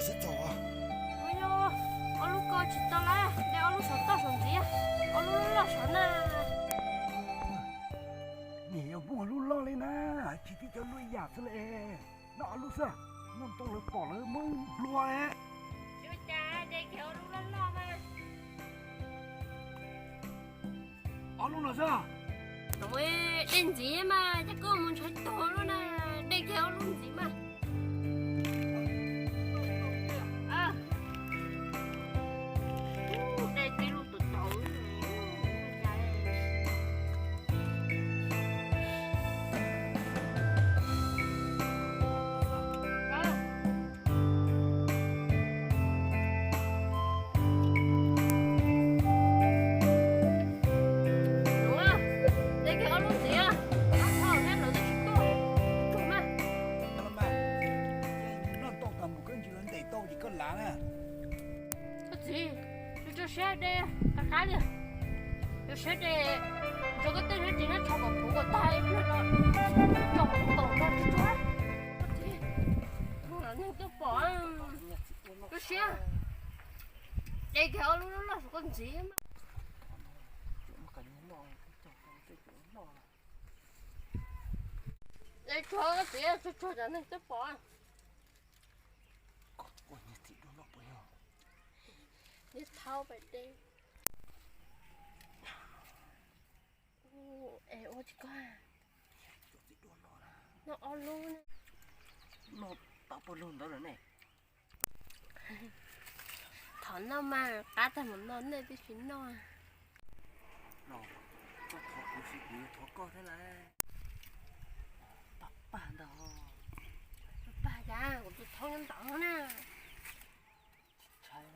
Ua yog ob lub ko tsis tau lawm, de ob lub saum toj saum ntxiv, ob lub loj loj saum na. Nim yog muaj lub loj li na, tsis tib cov lub ib yam xwb li. Noj ob lub xwb, noj tau lawv pom lawv muab nplua li. Ua cas de kiag ob lub loj loj mas. Ob lub no xwb. Tau, de ntxiv mas, cas koj mus ntshaw tog lub na, de kiag ob lub ntxiv mas. De tib lub tau tau. Noj tau tas mus koj ntsis lawv ntes tau ces koj lav na. Koj txiv, tso siab de qab qab li. Tso siab de, tso koj tej siab tsis nyob tsho kom puv kom tag ib pliag no, tso kom tau no tsuag tsuag. Koj txiv, neeg tuaj pom. Tso siab de kiag ob lub loj loj saum koj ntxiv mas. De tsuag koj txiv, tsuag tsuag cov neeg tuaj pom. Koj ua niag txiv duab no puas yog? Niag thauj pais de. Es ua tsis koj. Noj ob lub na. Noj tau pawg lug ntawd lawm ne. Thov noj mas qab tag mus no nej twb tsis noj. Koj thov kuv tsis kuv yuav thov koj thiab lauj. Pag pag ntag. Pag cas kuv tus thauj nyob ntawd na. Tsis ntshai,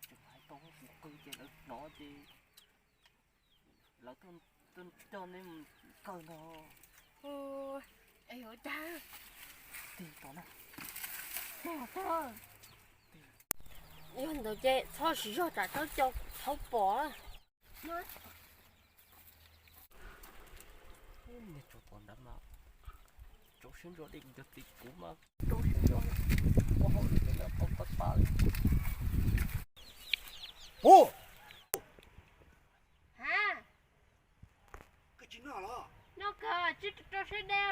tseem hais tau kuv qw ces lawv hnov ces lawv tuaj coj neb mus kaw ntag. Es yuav cas? Tig tom na. Tig tom. Yog ntawd ces txhob siv zog tsam tau cov thaub pom. Niag tsov tom ntawd mas, tsov siab ntso li kuv cov txiv kuv mas, tsov siab ntso, ua hauj lwm tau pab pab li. Puv! Ha? Koj tsis noj los? Noj kawg, tsis rau siab de.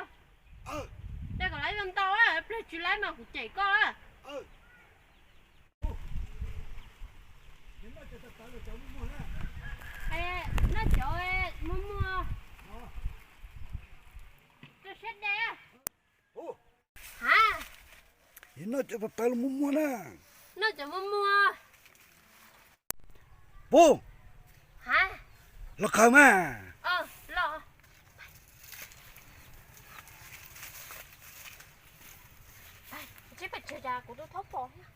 De kom lawv yuav ntau, pliag tsis lawv mas kuv cem koj. Noj cov muag muag, rau siab de. Ha? Noj cov paj pawg los muag muag na. Noj cov muag muag. Puv! Ha? Los khaws mas. Los. Tsis pes tsawg cas kuv tus thaub pom thiab.